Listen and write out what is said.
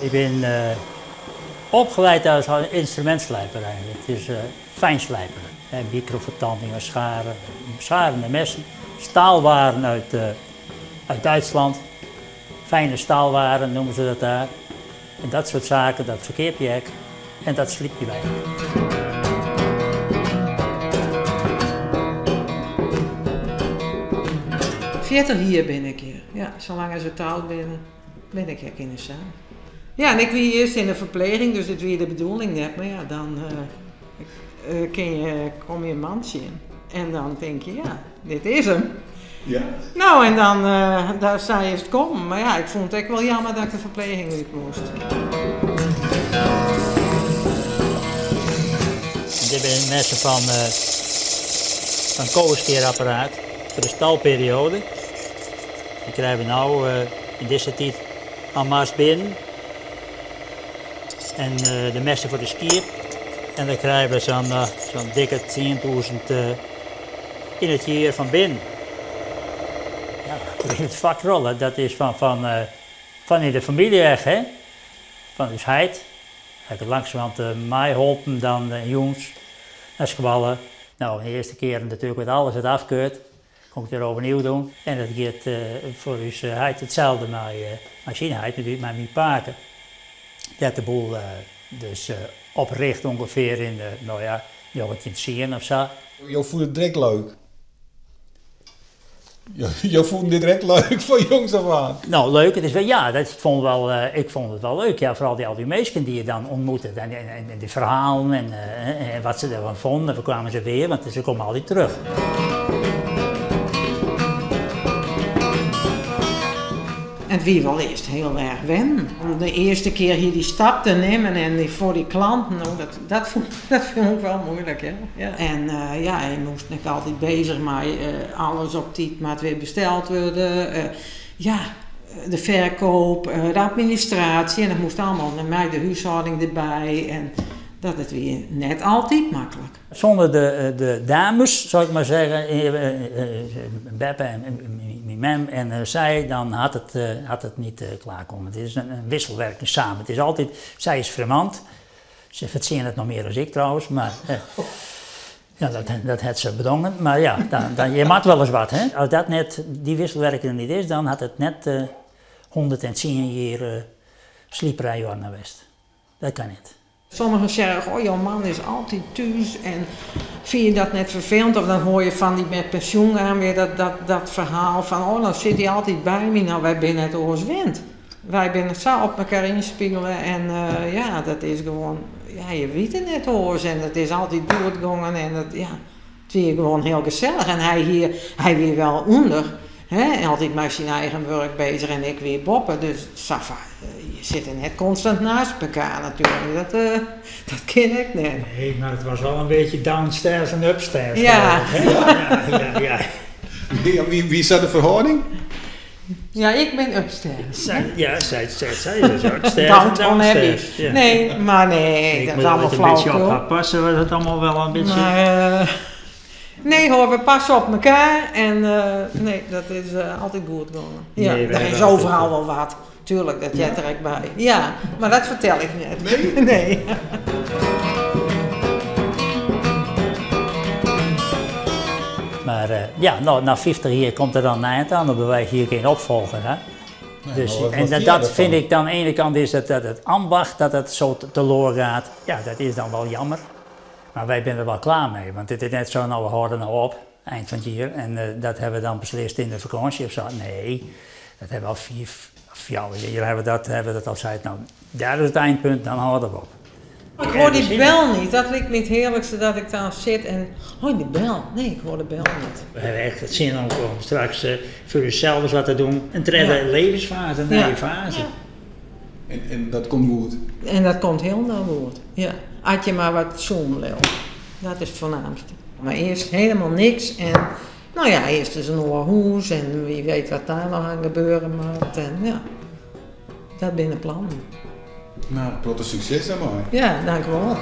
Ik bin opgeleid als instrumentslijper eigenlijk, dus fijnslijper. Microvertandingen, scharen, scharen en messen, staalwaren uit Duitsland. Fijne staalwaren noemen ze dat daar. En dat soort zaken, dat ferkeap je ek en dat slypje wy. 40 jier bin ik hjir. Ja, salang as we troud binne, bin ik ek yn de saak. Ja, en ik wie earst yn de ferpleging, dus it wie de bedoeling net. Mar ja, dan kin je, kom je in man tsjin. En dan tink je, ja, dit is 'm. No, en dan daar sei is it kommen. Mar ja, ik fûn it ek wol jammer dat ik de ferpleging út moast. Dit binne messen fan fan koweskearapparaat foar de stalperioade. Dy krije we no yn dizze tiid en masse binnen. En de messen foar de skiep. En dan krije we sa'n dikke 10.000 yn it jier fan binnen. Ja, yn it fak rolle, dat is fan yn de famylje echt, hè. Fan ús heit. Hy hat langsumerhand meiholpen dan jûns nei skoalle. No, de earste kearen natuerlik wurdt alles it afkeurd. Kom ik wer overnieuw doen. En dat giet foar ús heit itselde mei syn heit, mei myn pake. Dêr't de boel dus opricht ûngefear yn, no ja, 1910 of sa. Jo fûnen it direkt leuk? Jo fûnen dit direkt leuk fan jongs af aan? No, leuk, it is wel, ja, dat fûn wel, ik fûn it wol leuk. Ja, foaral al dy minsken dy't je dan ûntmoetet en dy ferhalen en wat se derfan fûnen. En we kwamen se wer, want se komme altyd terug. En it wie wol earst hiel erch wennen. Om de earste kear hjir dy stap te nimmen en dy foar dy klanten, no, dat fûn ik wol muoilik, ja. Ja. En ja, je moasten ek altyd beuzich mei alles op tiid moat wer besteld wurde. Ja, de ferkeap, de administraasje en dat moast allegear mei de húshâlding derby. En dat it wie net altyd maklik. Sûnder de dames, zal ik maar zeggen, Beppe en myn mem en sy, dan hat it net klearkommen. It is in wisselwerking samen. It is altyd, sy is frjemd. Se fertsjinnet noch mear as ik trouwens, mar ja, dat hat se bedongen. Mar ja, dan, je moatte wolris wat, hè. As dat net, dy wisselwerking der net is, dan hat it net 110 jier sliperij Jorna west. Dat kin net. Sommigen sizze, oh, jo man is altyd thús en fine je dat net ferfelend? Of dan hoor je fan dy mei pensjoen gean wer dat ferhaal fan, oh, dan sit hy altyd by my. No, wy binne net oars wend. Wy binne sa op elkoar ynspile en ja, dat is gewoan, ja, je witte net oars. En it is altyd goed gongen en it, ja, it wie gewoan hiel gesellich. En hy, hie, hy wie wol ûnder, hè, altyd mei syn eigen wurk beuzich en ik wie boppe. Dus sa, je sitte net konstant neist elkoar natuerlik. Dat kin ik net. Nee, mar it wie wol in bytsje downstairs en upstairs. Ja. Hè? Ja. Wie is dat de ferhâlding? Ja, ik bin upstairs. Ja, sy is upstairs en Downton Abbey. downstairs. Ja. Nee, mar nee, Ik dat moat is allegear it in bytsje op flauwekul. har passe, was it allegear wol in bytsje. Mar nee hoor, we passe op elkoar en nee, dat is altyd goed gongen. Ja, Nee, wy der is hawwe overal altyd, wol wat. Tuurlijk, dat heart der ek by. Ja, mar dat fertel ik net. Nee? Nee. Mar ja, no, nei 50 jier komt der dan in ein oan, dan wy hjir gjin opfolger. Hè? Nee, Dus, mar wat en wat dat, fyn je dat derfan? fyn ik dan, oan de iene kant is dat it ambacht dat it sa teloar giet. Ja, dat is dan wol jammer. Mar wy binne der wol klear mei, want it is net sa, no we hâlde no op, ein fan it jier, en dat hawwe we dan beslist yn de fakânsje of sa. Nee, dat hawwe we al 5, 4 jier hawwe we dat al sein. No, dêr is it einpunt, dan hâlde we op. Ik hoor die bel niet. Dat liket my it hearlikste dat ik dan sit en. Oh, die bel. Nee, ik hoor de bel net. We hawwe echt it sin om straks foar ússels ris wat te dwaan. In tredde levensfaze, in nije faze. Ja. En dat komt goed? En dat komt hielendal goed. Ja. As je mar wat sûn bliuwe. Dat is it foarnaamste. Mar earst hielendal niks en no ja, earst is in oar hûs en wa wit wat dêr noch oan gebeure moat. En ja, dat binne de plannen. No, protte sukses dermei. Ja, dankjewol.